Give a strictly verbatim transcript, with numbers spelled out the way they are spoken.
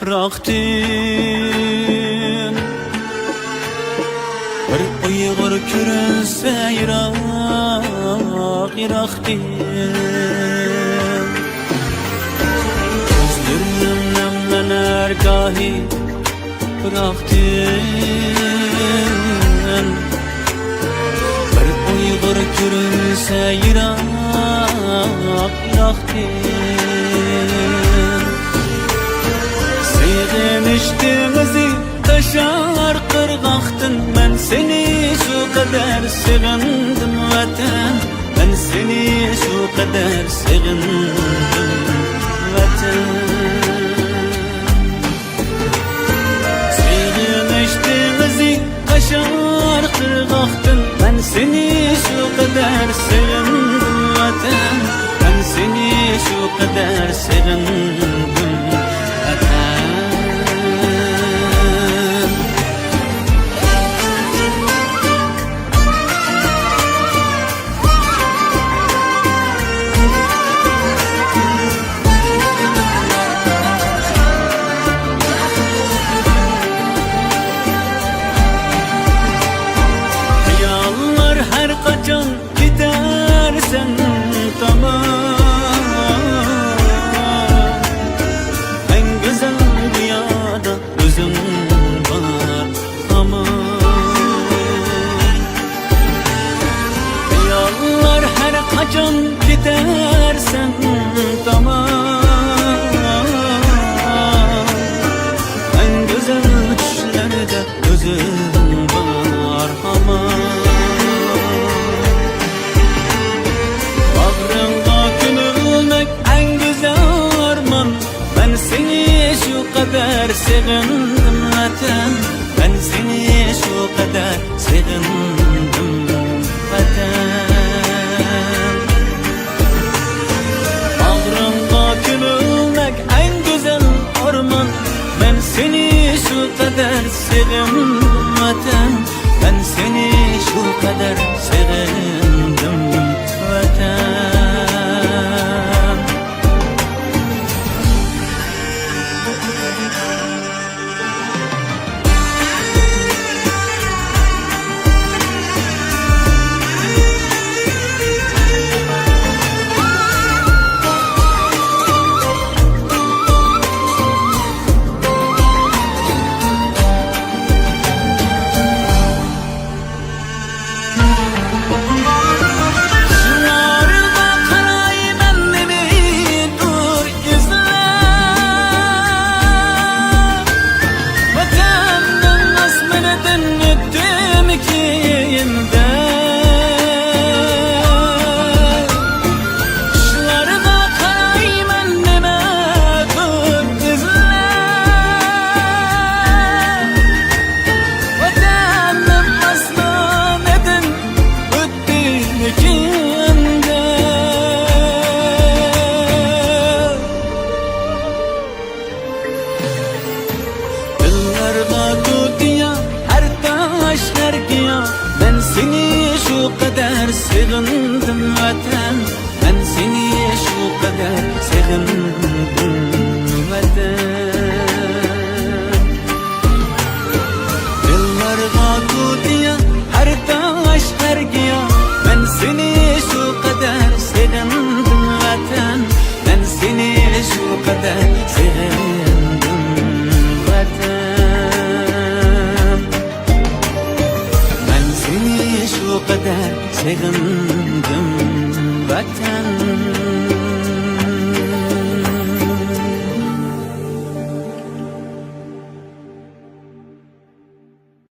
يىراقتىن بىر ئۇيغۇر كۆرۈنسە يىراق، يىراقتىن. كۆزلىرىمنىڭ نەملىنەر گاھى پىراقتىن. بىر ئۇيغۇر كۆرۈنسە يىراق، يىراقتىن. سېغىنىش دېڭىزى تاشار قىرغاقتىن، مەن سېنى شۇ قەدەر سېغىندىم، ۋەتەن. مەن سېنى شۇ قەدەر سېغىندىم، ۋەتەن. سېغىنىش دېڭىزى تاشار قىرغاقتىن، مەن سېنى شۇ قەدەر سېغىندىم، ۋەتەن. مەن سېنى شۇ قەدەر سېغىندىم، ۋەتەن. خىياللار ھەر قاچان كېتەرسەن تامان، ئەڭ گۈزەل دۇنيادا ئۆزۈڭ بار ھامان. خىياللار ھەر قاچان كېتەرسەن تامان، ئەڭ گۈزەل چۈشلەردە ئۆزۈڭ بار ھامان. باغرىڭغا كۆمۈلمەك ئەڭ گۈزەل ئارمان، مەن سېنى شۇ قەدەر سېغىندىم، ۋەتەن. مەن سېنى شۇ قەدەر سېغىندىم، ۋەتەن. باغرىڭغا كۆمۈلمەك ئەڭ گۈزەل ئارمان، مەن سېنى شۇ قەدەر سېغىندىم، ۋەتەن. مەن سېنى شۇ قەدەر سېغىندىم، ۋەتەن. شۇڭلارغا قارايمەن نېمىدۇر ئىزلەپ، ۋەتەننىڭ ئاسمىنىدىن ئۆتتۈم كېيىندە. قۇشلارغا قارايمەن نېمىدۇر ئىزلەپ، ۋەتەننىڭ ئاسمىنىدىن ئۆتتۈم كېيىندە. دىللارغا تۇتىيا، ھەر تاش، ھەر گىياھ، مەن سېنى شۇ قەدەر سېغىندىم، ۋەتەن. مەن سېنى شۇ قەدەر سېغىندىم، ۋەتەن. دىللارغا تۇتىيا، ھەر تاش، ھەر گىياھ، مەن سېنى شۇ قەدەر سېغىندىم، ۋەتەن. مەن سېنى شۇ قەدەر سېغىندىم، ۋەتەن. مەن سېنى شۇ قەدەر سېغىندىم، ۋەتەن.